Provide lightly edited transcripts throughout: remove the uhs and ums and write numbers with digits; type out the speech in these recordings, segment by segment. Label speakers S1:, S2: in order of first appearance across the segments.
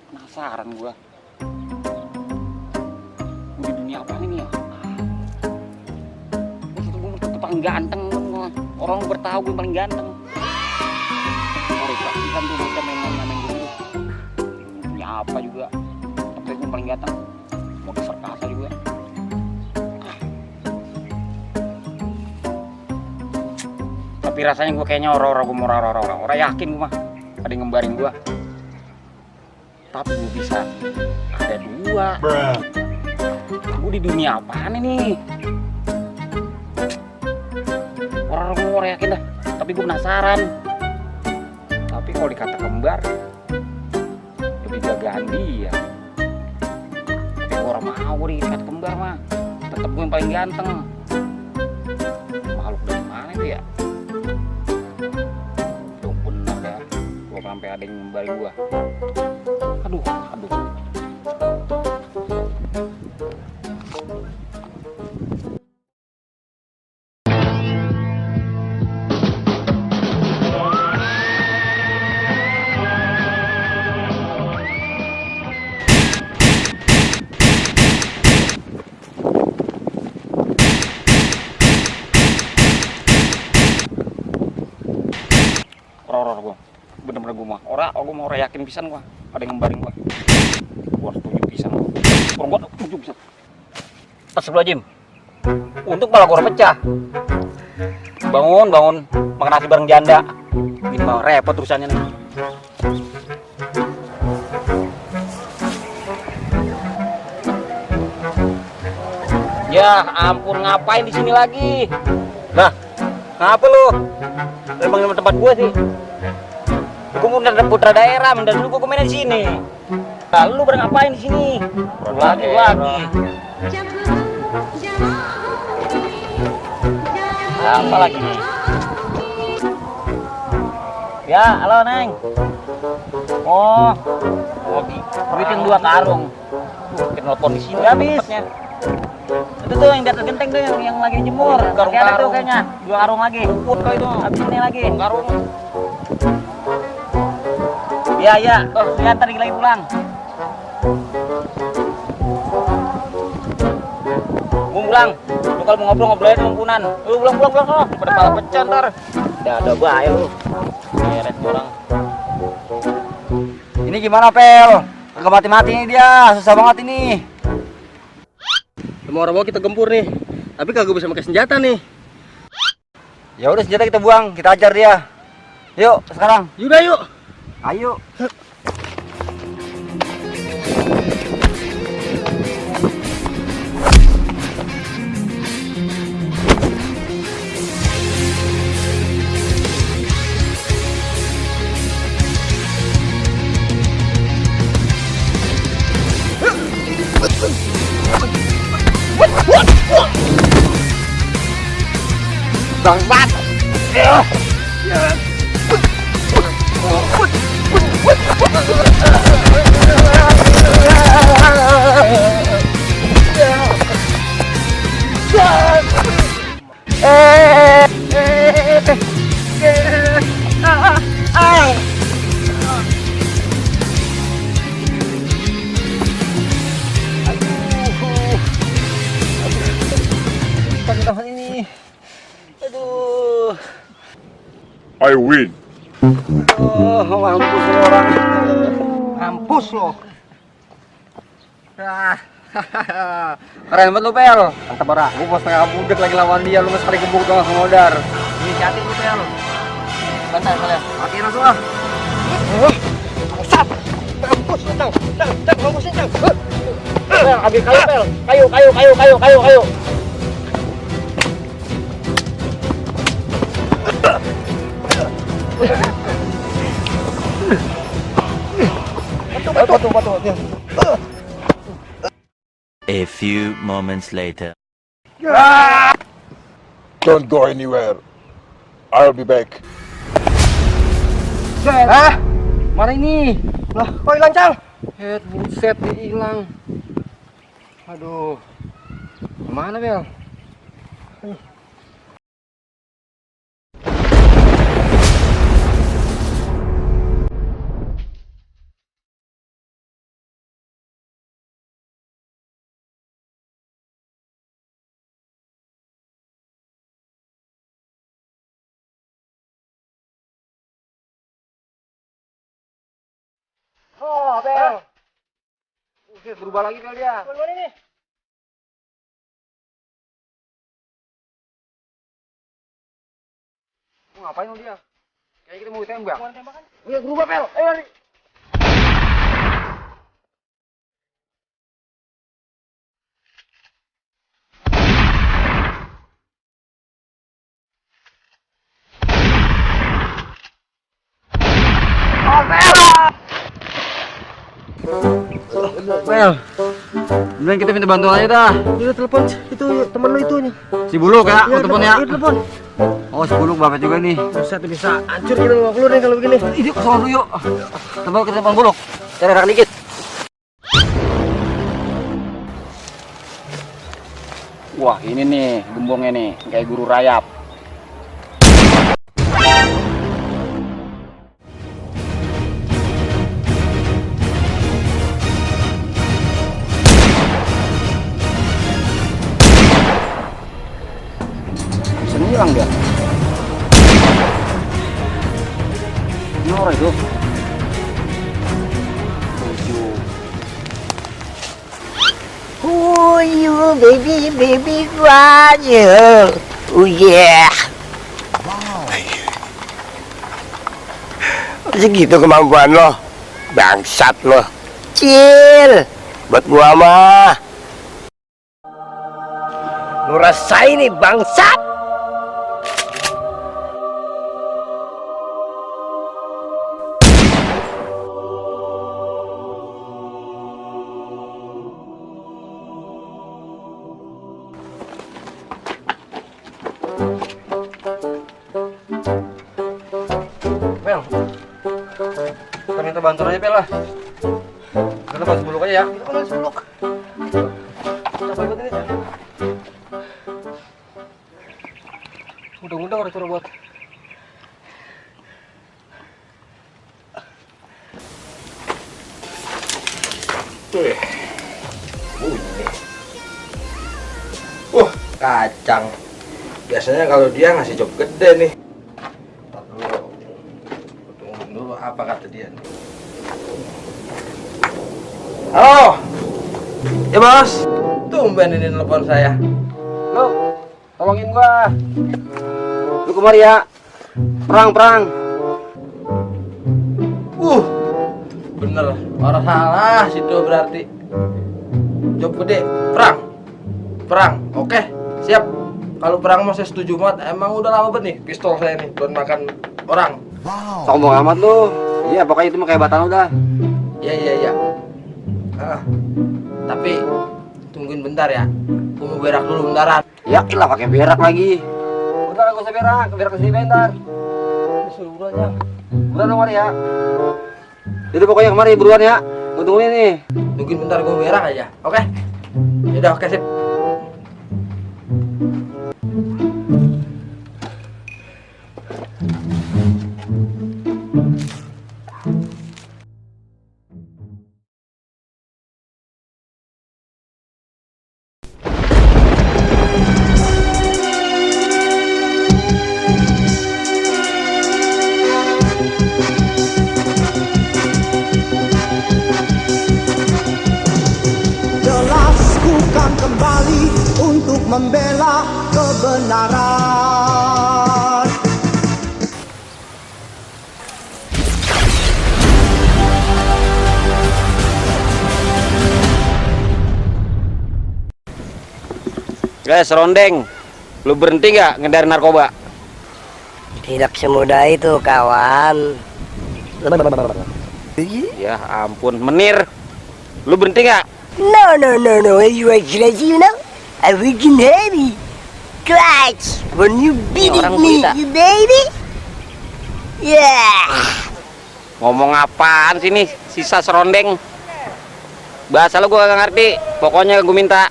S1: Penasaran gua. Di dunia apa ini ya? Itu gua tetep paling ganteng gua. Orang bertahu gua paling ganteng. Sorry, Pak. Kan tuh macam main gitu. Dunia apa juga. Tapi gua paling ganteng. Mau di perkasa juga. Tapi rasanya gua kayaknya orang yakin gua mah. Ada yang ngembarin gua. Tapi gue bisa ada dua. Gue di dunia apaan ini? Orang yakin dah. Tapi gue penasaran. Tapi kalau dikata kembar, lebih gagahan dia. Tapi gue orang mau dikata kembar mah. Tetep gue yang paling ganteng. Makhluk dari mana itu ya? Tuh bener ya. Gue sampai ada yang ngembarin gue. Aduh. Orang gua. Bener-bener gua mah. Orang yakin pisan gua. Ada yang ngembarin gua. Gua setuju pisan. Orang gua setuju pisan. Astagfirullahaladzim. Untuk malah gua pecah. Bangun. Makan nasi bareng janda. Ini mah repot urusannya nih. Ya ampun, ngapain di sini lagi? Lah, ngapa lu? Emang tempat gua sih. Gua udah putra daerah, dan dulu gua main di sini. Lalu lu pada ngapain di sini? Lagi. Apa lagi nih? Ya, halo Neng. Oh, duitin 2 karung. Kita nelfon di sini habis. Itu tuh yang di atas genteng tuh yang lagi jemur. Karung tuh kayaknya 2 karung lagi. Put kau itu. Habis ini lagi. Karung. Iya. Ya ntar lagi pulang. Mau pulang. Lu kalau mau ngobrol aja lempunan. Lu pulang sono. Pada pala pecah ntar. Ada bahaya lu. Beres orang. Ini gimana, Pel? Kagak mati-mati ini dia. Susah banget ini. Semua orang mau kita gempur nih. Tapi kagak bisa pakai senjata nih. Ya udah, senjata kita buang, kita ajar dia. Yuk, sekarang. Yuk. Ayo. Bangbat. Teman ini. Aduh.
S2: I win.
S1: Oh, mampus lo orang. Mampus lo. Keren banget lo, Pel. Mantap bara. Gue pas tengah budek lagi lawan dia, lu sekali gebuk doang ngodar. Inisiatif lu, Pel. Bentar kalian. Matiin langsung ah. Sat. Mampus lo, Tang. Tang, mampusin, Tang. Pel, ambil kayu, Pel. Kayu. Batu.
S3: A few moments later.
S2: Don't go anywhere. I'll be back.
S1: Hah? Mana ini?
S4: Lah, kok hilang, Cang?
S1: Buset, dia hilang. Aduh. Kemana, Bel? Wah, Pel. Berubah lagi Pel dia.
S4: Mana ini?
S1: Ngapain lu dia? Kayak kita mau ditembak.
S4: Bukan tembakan.
S1: Iya, berubah Pel. Ayo lari. Pel, bilang kita minta bantuan aja dah.
S4: Iya telepon itu teman lu itu nih.
S1: Si Buluk ya, mau telepon ya.
S4: Iya telepon.
S1: Oh, si Buluk bapak juga nih.
S4: Bisa hancur kita bawa keluar nih kalau begini.
S1: Ini ke dulu yuk. Telepon kita telepon Buluk. Cari rak dikit. Wah, ini nih gembongnya nih, kayak guru rayap. Hilang dia. Ini orang itu.
S5: Oh, you baby Roger. Oh yeah. Segitu kemampuan lo, bangsat lo. Chill, buat gua mah. Lu rasain nih bangsat.
S1: Pel, kita minta bantuan aja Pel lah. Kita bantu Buluk aja ya.
S4: Kita kan suluk. Coba ikut ini.
S1: Mudah-mudahan orang buat.
S4: Kacang. Biasanya kalau dia ngasih job gede nih. Ntar dulu. Tungguin dulu apa kata dia nih. Halo. Ya bos. Tumben ini telepon saya.
S1: Lu, tolongin gua. Lu kemari ya. Perang.
S4: Bener. Orang salah situ berarti. Job gede. Perang. Oke. Siap. Kalau perang mau saya setuju banget. Emang udah lama banget nih pistol saya nih buat makan orang.
S1: Sombong amat lu. Iya, pokoknya itu mah kayak batan udah.
S4: Iya. Tapi tungguin bentar ya. Gua mau berak dulu bentaran.
S1: Ya, lah pakai berak lagi. Udah gak usah berak di sini bentar.
S4: Disuruh buruannya.
S1: Buruan dong Mari ya. Jadi pokoknya kemari buruan ya. Gua tungguin nih.
S4: Tungguin bentar gua berak aja. Oke? Yaudah, oke sip.
S6: Jelas ku kan kembali untuk membela kebenaran.
S1: Guys, Rondeng. Lu berhenti nggak ngedari narkoba?
S5: Tidak semudah itu kawan.
S1: Ya ampun, Menir. Lu berhenti nggak?
S5: No. You are crazy, you know? I freaking heavy. Clutch when you beat
S1: orang
S5: me,
S1: kita.
S5: you baby. Yeah.
S1: Ngomong apaan sih nih? Sisa serondeng. Bahasa lu gua gak ngerti. Pokoknya gua minta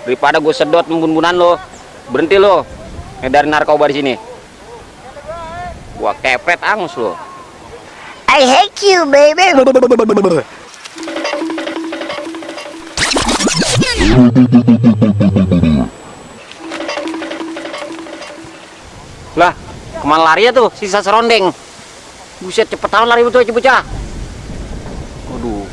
S1: daripada gua sedot membun-bunan lo, berhenti lo ngedari narkoba di sini. Gua kepret angus lo.
S5: I hate you, baby.
S1: Lah, kemana lari ya tuh sisa serondeng? Buset, cepet amat lari bocah. Waduh,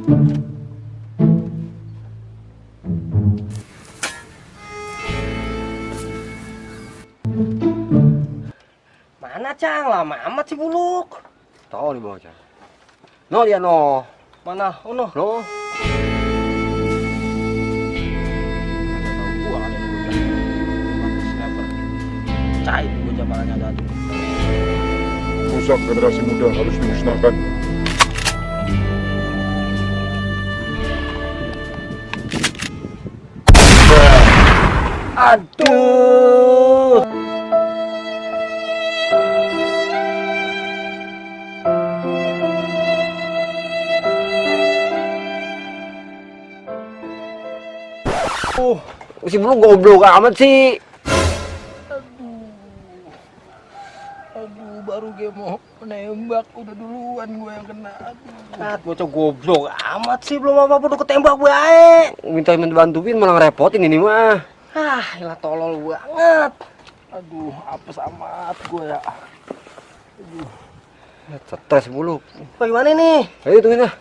S1: Mana Cang? Lama amat sih Buluk. Tahu nih Bang Cang. No dia no. Mana? Oh no. No.
S4: Cai gue jabalannya ada tuh.
S2: Rusak generasi muda harus dimusnahkan.
S1: Aduh. Si Buluk goblok amat sih.
S4: Aduh, baru gue mau menembak udah duluan gue yang kena. Aduh.
S1: Bocah goblok amat sih, belum apa-apa udah ketembak bae. Minta bantuin malah ngerepotin ini mah. Ah, ilah tolol banget.
S4: Aduh, apes amat gue ya. Aduh.
S1: Stres Buluk.
S4: Bagaimana nih?
S1: Ayo tungguin lah.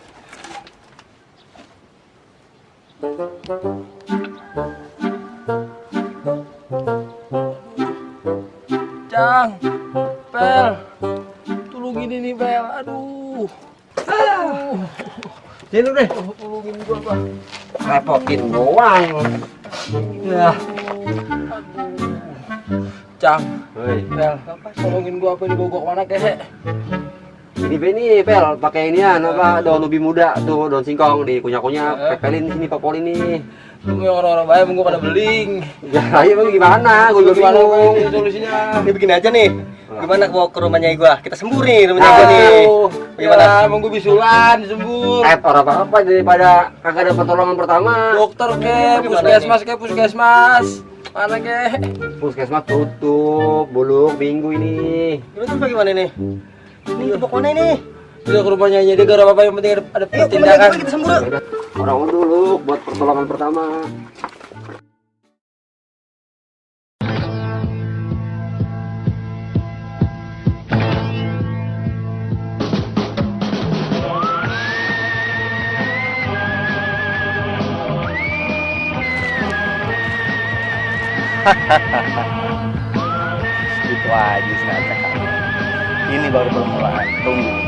S4: Cang, Pel, tolongin ini Pel, aduh.
S1: Sini deh.
S4: Tolongin gua Pak.
S1: Repotin doang. Ya.
S4: Cang,
S1: Hei.
S4: Pel, tolongin gua apa ini bawa kemana kehe?
S1: Ini Pel, pakai inian apa daun ubi muda tuh, daun singkong dikunyah-kunyah, pepelin sini popol ini.
S4: Lu yang orang-orang baik gua pada beling.
S1: Ya, ayo bang gimana? Gue juga
S4: Gimana
S1: bingung.
S4: ini solusinya?
S1: Ini begini aja nih. Gimana gua ke rumahnya gua? Kita sembur nih rumahnya gua nih.
S4: Aduh,
S1: Gimana?
S4: ya, emang gua bisulan, disembur.
S1: Orang apa-apa daripada kagak ada pertolongan pertama.
S4: Dokter ke, puskesmas. Mana ke?
S1: Puskesmas tutup, Buluk minggu ini.
S7: Terus bagaimana nih? Ini ke pokoknya ini.
S4: Udah ke rumahnya aja, dia gak apa-apa, yang penting ada
S7: Yuk,
S4: tindakan.
S7: kita sembur.
S1: Ya udah, orang dulu buat pertolongan pertama.
S7: Itu aja sengaja. Ini baru permulaan. Tunggu.